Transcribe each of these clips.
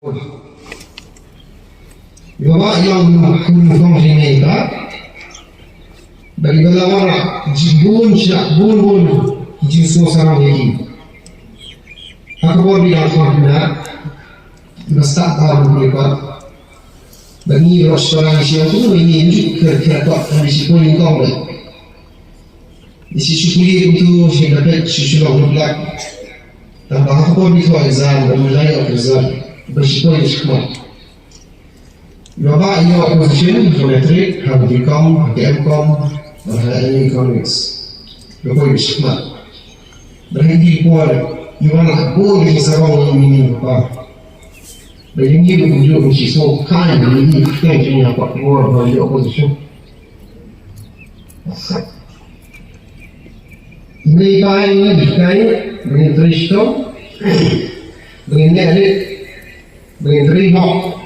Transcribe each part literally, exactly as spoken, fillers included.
Iba ba ïa u khun kong jingmei ba. Bad iba la wanrah jibun sha bun bun ki jingsngew sarong ïa ki. Ha ka por ba ïa ka khun na iba stad ba bun iba. Bad ngi ruh sha ngi sha kumno ngi njuk kher kher tok kami shi pun kong ba. Isi shu puli kumtu shi dapat shi shu long lak. Tang ba ha ka por ba ïa ka exam ba ngi la ïoh ka result ba shi pun shi khmat. Iba ba ïoh position ha matric, ha B.Com, ha M.Com, ha economics. Ba poi shikmat. Ba hi di por iba la bun ki sarong ni ni ba. Ba ïa ngi ba kumjuh ngi shisha kai ni ni kai ni ha ka por ba ïoh position. Ni kai ni kai ni trei shitom. Ni ne Ba ngin ri hok,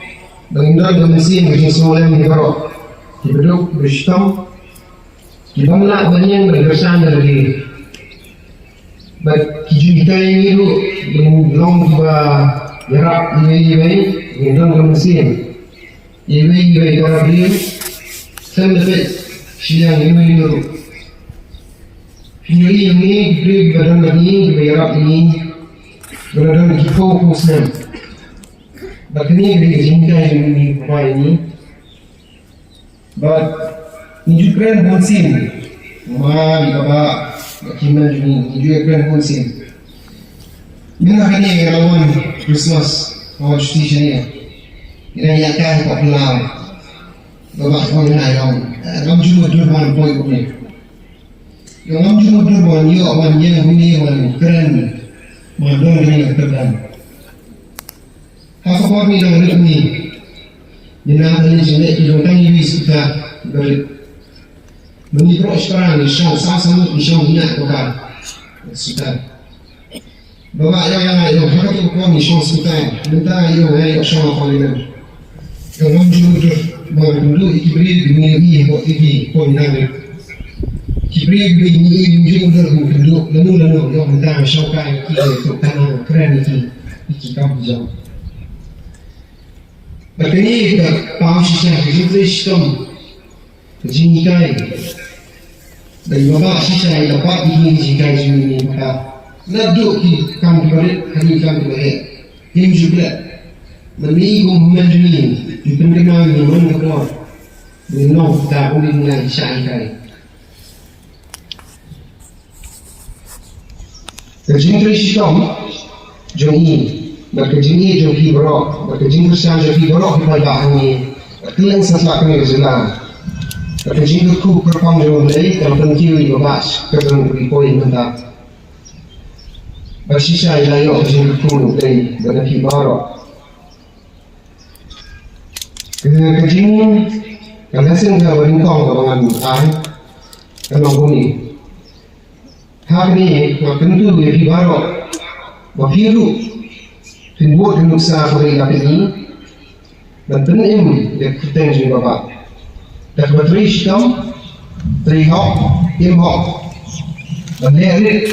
ba ngin don ka mynsiem ka jingsngewlem hi baroh. Ki baduk, ba shitom, ki bym lah ban ïeng ban kyrshan da lade. Bad ki jinghikai ngi ruh, ba ngin long kiba ïarap iwei iwei, ba ngin don ka mynsiem. Iwei iwei para briew, khlem da peit shiliang iwei iwei ruh. Phi ïohi ïa ngi, ki briew kiba don bad ngi, kiba ïarap ïa ngi, ba la don ki phew phew snem. Bad kane ka dei ka jinghikai jong ngi, Baba, ïa ngi. Bad ngi ju kren bun sien. Mama, i baba, bad ki hynmen jong ngi, ngi ju kren bun sien. Mynta kane ka la wan Christmas, ka wan shuti shane. Ngi dang ïaid kai ha ka phyllaw. Baba, ka wan ïa ngi. Ngam ju mutdur ban poi kumne. Ngam ju mutdur ban ïoh ban ïeng kumne ban kren. Ban don kane ka kyrdan. Ha ka por ngi dang rit ngi. Ngi nang kali jingeh ki dang tang iwi sita. Barit. Mynta ngi baroh shipara ngi shong sa samut ngi shong ngi ngat ko ka. Sita. Baba ïa ïa ïa ha ka tu ko ngi shong sita. Mynta ïa ïa ïa shong ko ni. Ka ngam ju dur. Ba ngi dur ki briew ngi ïa ko ti ko ngi nang. Ki briew ba ngi ïa ngi ju dur ngi dur. Lanu lanu ïa mynta shong ka ki tu ka nang kren ki. Ki kam jam. Bad kane ka paw shisha ka jingtrei shitom ka jinghikai. Bad i baba shisha i la bat ïa kine ki jinghikai jong ngi bad naduh ki kam kiba rit haduh ki kam kiba heh. Im ju klet. Bad ngi kum hynmen jong ngi ju pynkynmaw ïa ngi man ka por. Ngi long kita kum ngi ngai sha hikai. Ka jingtrei shitom jong ngi bad ka jingïeit jong phi baroh bad ka jingkyrshan jong phi baroh ki paidbah ha ngi bad kylleng satlak kane ka jylla. Bad ka jingkyrkhu kyrpang jong U Blei kan pynkiew ïa ka bah ka jong U Blei poi mynta. Bad shisha ïa la ïoh ka jingkyrkhu U Blei bad na phi baroh. Ka, ka jing, ka lesson kaba nyngkong kaba ngan ai ka long kumne. Ha kane nga kyntu ïa phi baroh ba phi ruh phin bud ka nuksa kaba ïa phi ban pynim ïa ka kyrteng jong U Baba. Da kaba trei shitom, trei hok, im hok, ban leh rit,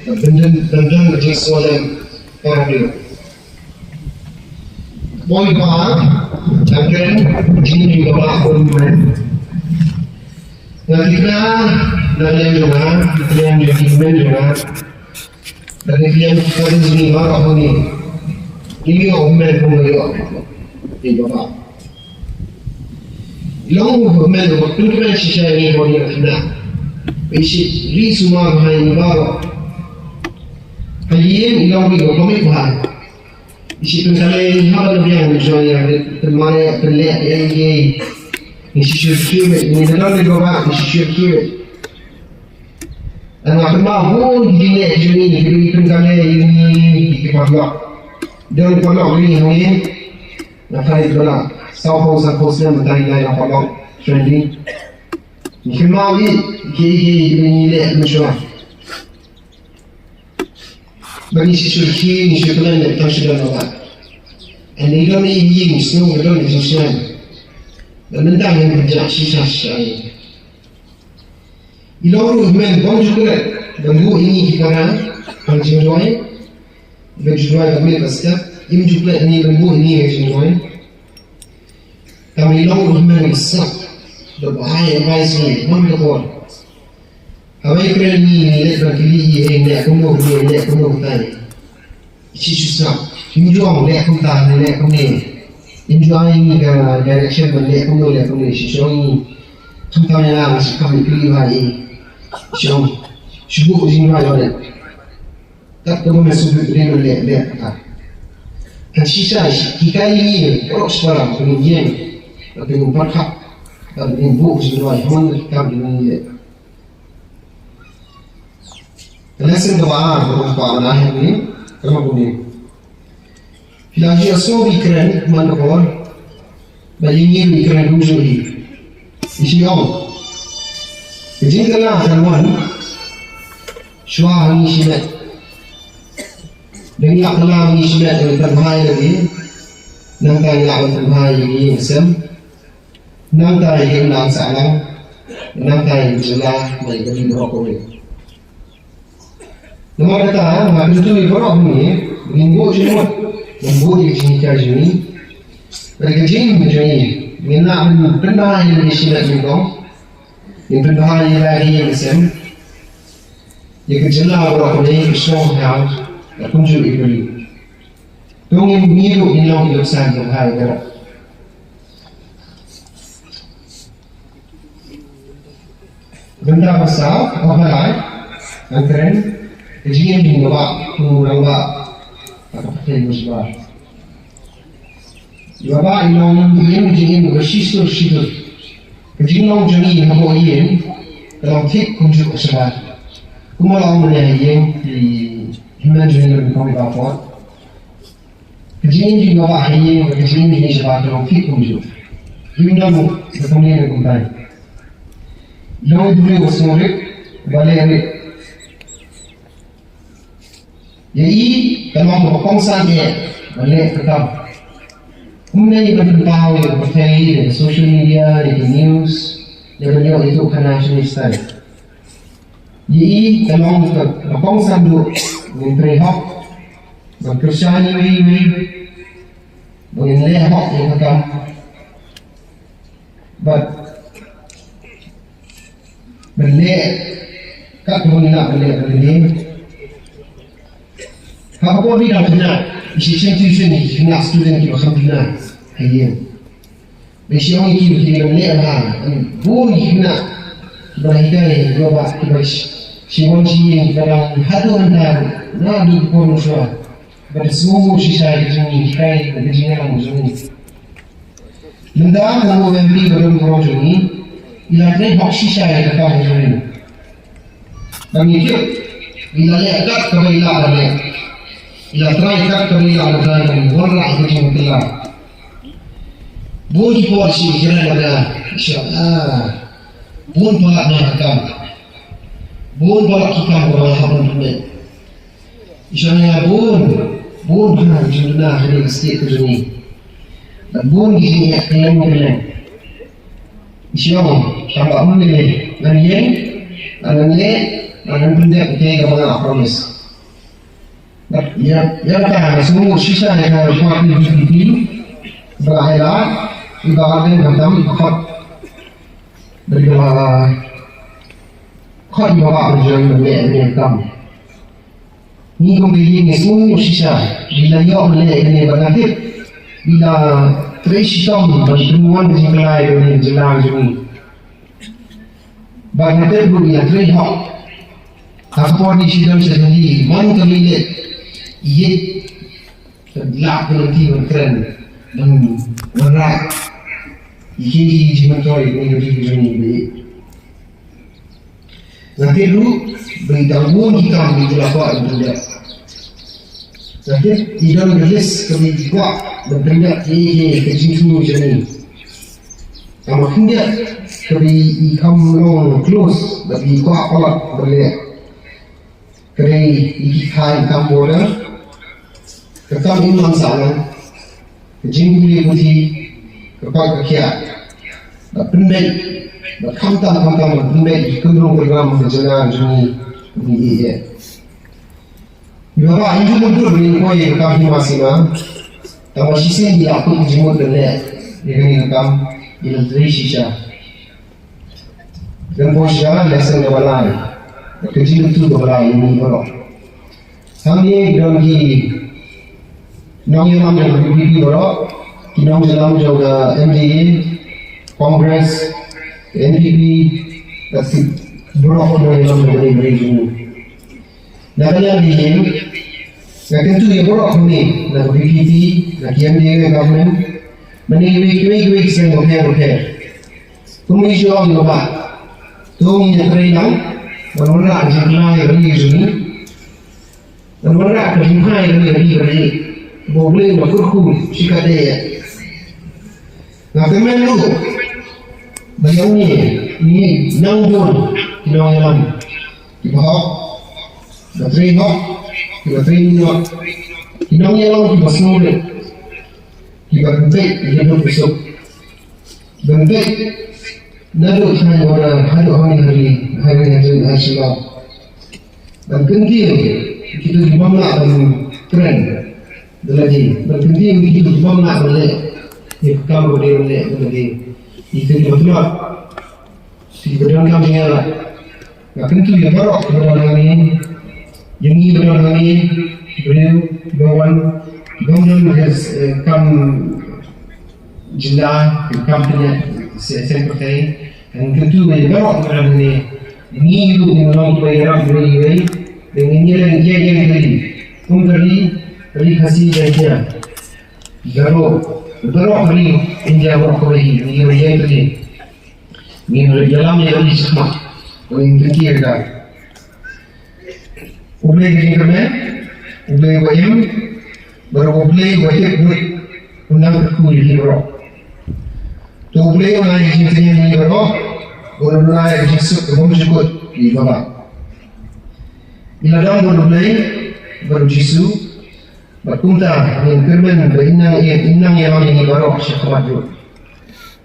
ban pyndon, ban don ka jingsngewlem para briew. Boi ba, jangkren, jingim jong ka bah bun men. Nga kikna, na liang jong nga, na liang jong ki men jong nga. Na liang ki kren jong ngi baroh ngi. Ngi ïoh men kum ngi ïoh. Ngi baroh. Long u men u pynkreh shisha ngi bun ngi kna. Ishi ri sumar hai ngi baroh. Hai ïen i long ri u pamit hai. Ishi pynkalei haba na biang jong ïa pynmane pynleh ïa ïa. Ishi shu kiwit ni na don ni goba ishi shu kiwit. Nga pynmah bun ki jingleh jong ngi ki dei pynkalei ïa ngi ki paralok. Don paralok ri ngi. Nga thait bala saw phew saw phew snem tang ïa paralok. Shuwa ngi. Ngi pynmah ïa ki ki ki dei ngi leh mynshuwa. Ba ngi shu shu ki ngi shu khlaiñ da tang shu don ba. Ani don i yi ngi shu don i shu shu. Ba nang dang ngi ja shisha shisha. I long ruh men bong ju klet ba ngi i ngi ki para. Pang jingduwai. Ba ju duwai ba men ba step. Im ju pynlong ïa ngi ban buh ïa ngi ha ka jingrwai. Tang ïa long u hynmen u sngap. Da ba ai advice ngi man ka por. Haba ïa kren ngi ngi leh ban kylli ïa ngi leh kumno ngi leh kumno tai. Shi shu sngap. Im ju ong leh kumta leh kumne. Im ju ai ngi ka direction ban leh kumno leh kumne, shi shu ong ngi. Khamtam ïa nga, shi kam ïa kylli ba ïa. Shi ong. Shu buh ka jingrwai ba leh. Kat kaba me sngewthuh ri ban leh leh kata. Kan shisha shi ki kai ïa ngi baroh shi para ba ngin ïeng, ba ngin pyrkhat, ba ngin buh jingrwai ha man la ki kam ba ngin leh. Ka lesson kaba ar kaba nga kwah ban ai ha ngi ka long kumne. Phi la ju ïohsngew ba ngi kren man ka por, ba ïa ngi ba ngi kren kumjuh hi. Ngi shu ong. Ka jingkylla kan wan shuwa ha ngi shimet. Da ngi la kylla ha ngi shimet, ngi pynbha ïa ngi. Nangta ngi lah ban pynbha ïa ngi ïing sem. Nangta ïa ngi nang sahlang. Nangta ïa ngi jylla, bad ïa ka ri baroh kawei. Namar kata, nga kyntu ïa baroh ngi, ngin buh jingmut, ngin buh ïa ka jinghikai jong ngi. Bad ka jingim jong ngi, ngin lah ban pynbha ïa ka shimet nyngkong, ngin pynbha ïa ka ïing ka sem, ïa ka jylla baroh kawei, ka shnong ka thaw, bad kumjuh ïa ka ri. To ngin, ngi ruh ngin long ki nuksan jong ka ri ka. Bynta ba saw, kaba lai, ngan kren, ka jingim jong u Bah, u rangbah, ha ka pyrthei ba shabar. U Bah i long i im jingim ba shistur shistur. Ka jinglong jong i hapoh ïing, ka long thik kumjuh ka shabar. Kumba long mynne ha ïing, i hynmen jong i long kum i Bah Pop. Ka jingim jong i Bah ha ïing, ka jingim jong i shabar ka long thik kumjuh. Im don ba kumne ne kumtai. Long i briew ba sngewrit, ba leh rit. Ïa i, ka long kaba kongsan eh, ba leh ka kam. Kumne i ban pynpaw ïa ka pyrthei, ïa ka social media, ïa ka news, ïa ban ïoh ïa ka khana shane stai. Ïa i, ka long ka, ka kongsan duh, ngin trei hok, ban kyrshan iwei iwei, ban ngin leh hok ïa ka kam. Bad, ban leh, kat kaba ngin lah ban leh, ban leh. Ha ka por ba i dang khynnah, i shim tuition, i khynnah student kiba kham khynnah, ha ïing. Ba i shu ong ïa ki ba ki dei ban leh bha, bun ki khynnah kiba la hikai, kiba, kiba shi, shi wan shi ïing, kiba dang haduh mynta, naduh ki por mynshuwa. Ba da sngewnguh shisha ïa ka jinghikai, ïa ka jingïalam jong ngi. Mynta ka long u M P ba don burom jong ngi, i la trei hok shisha ïa ka kam jong ngi. Ba ngi tip, i la leh kat kaba i lah ban leh. I la trai kat kaba i lah ban trai ban wanrah ïa ka jingkylla. Bun ki por shi ki kren lada, shi, ah, bun palat na ka kam. Bun palat ki kam kaba la hap ban pynleit. Sha nga bun, bun ha jingduna ha ka state ka jong ngi. Bad bun ki jingeh kylleng kylleng. Sha nga, tang ba um lei lei, ngan ïeng, ngan leh, ngan pyndep ïa kaba nga la promise. Bad ïa, ïa kata nga sngewnguh shisha ïa ka party V P P, ba la ai lad, iba ardent khamtam, iba khot. Bad iba khot iba bah ba jong ngi ban leh ïa ka kam. Ngi kum ki ïing ngi sngewnguh shisha, ba la ïoh ban leh ïa kane bad nga tip, ba la trei shitom ban pynwan ka jingkylla ïa kane ka jylla jong ngi. Bad nga tip ruh ba la trei hok. Ha ka por ba i shitom sha jong ngi, mon ka minit, ïeit, ka lap ka lynti ban kren, ban, ban rai. Ïa ki jingmyntoi ïa kane ka ri ka jong ngi ba ïeit. Nga tip ruh ba i dang bun ki kam ba i la kwah ban pyndep. Nga tip i don ka list kaba i kwah ban pyndep ïa ka jingthmu jong ngi. Tang ma khyndiat kaba i kham long close ba i kwah palat ban leh. Ka dei ïa ki kha ïa ka kam border, ka kam im lang sahlang, ka jingpule puthi, ka kot ka khiah, bad pynbeit, bad khamtam khamtam bad pynbeit ïa ki kynrung kynram ka jylla jong ngi, ngi ïeit. Ïa ba ïa ki mynta ba ngin poi ïa ka kam hima sima, Tang ba shisien ngi la kut jingmut ban leh ïa kane ka kam, ngi la trei shisha. Don poi shisha la seng kaba lai, ka jingkyntu kaba lai ïa ngi baroh. Hangne don ki nongïalam jong ka V P P baroh, ki nongïalam jong ka M D A, Congress, N P P, bad ki baroh ki nongïalam jong ka V P P. Na ka liang ka ïing, nga kyntu ïa baroh kane, na ka V P P, na ka M D A government, na kiwei kiwei kiwei ki seng bapher bapher. Kumne shu ong ïa u Bah, to ngin ïatrei lang ban wanrah jingkhlaiñ ïa ka ri jong ngi, ban wanrah ka jingkhlaiñ ïa ka ri, ïa ka ri. Ba U Blei un kyrkhu shi katdei. Nga kyrmen ruh ba ïa ngi, ngi nang bun ki nongïalam kiba hok, kiba trei hok, kiba trei mihnot, ki nongïalam kiba sngewrit, kiba pynbeit ïa ka duk ka suk, ban beit naduh thaiñ border haduh hangne ha ri, ha ri ha ri ha Shillong. Ban kyntiew ïa kito ki bym lah ban kren da lade, ban kyntiew ïa kito ki bym lah ban leh ïa ka kam ba dei ban leh da lade. Ïa kito kiba tlot, kiba donkam jingïarap. Nga kyntu ïa baroh kiba don hangne, ïa ngi ba don hangne, ki briew kiba wan, kiba wan don ha, eh, kam jylla, kam pynïaid seng pyrthei. Nga kyntu ïa baroh kiba don hangne, ngi ruh ngin long kiba ïarap iwei ïa iwei. Ngin ïeng ïeng ïeng ïeng ïeng. Kum ka ri, ka ri Khasi Jaiñtia, Garo, baroh ka ri India baroh kawei, ngi ïeng ïeng ïeng. Ngin ïalam ïa ka ri shakhmat. Ngin kynti ïa ka. U Blei ka jingkyrmen, U Blei uba im, bad U Blei uba tip buit, un nang kyrkhu ïa ngi baroh. To U Blei un ai ka jingtngen ïa ngi baroh, bad un ai ka jingsuk ka bymjukut ïa ngi baroh. Ngi la don bad U Blei, bad U Jisu, bad kumta ngin kyrmen ba in nang, in nang ïalam ïa ngi baroh shakhmat ruh.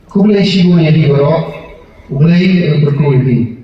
Khublei shibun ïa phi baroh, U Blei un kyrkhu ïa phi.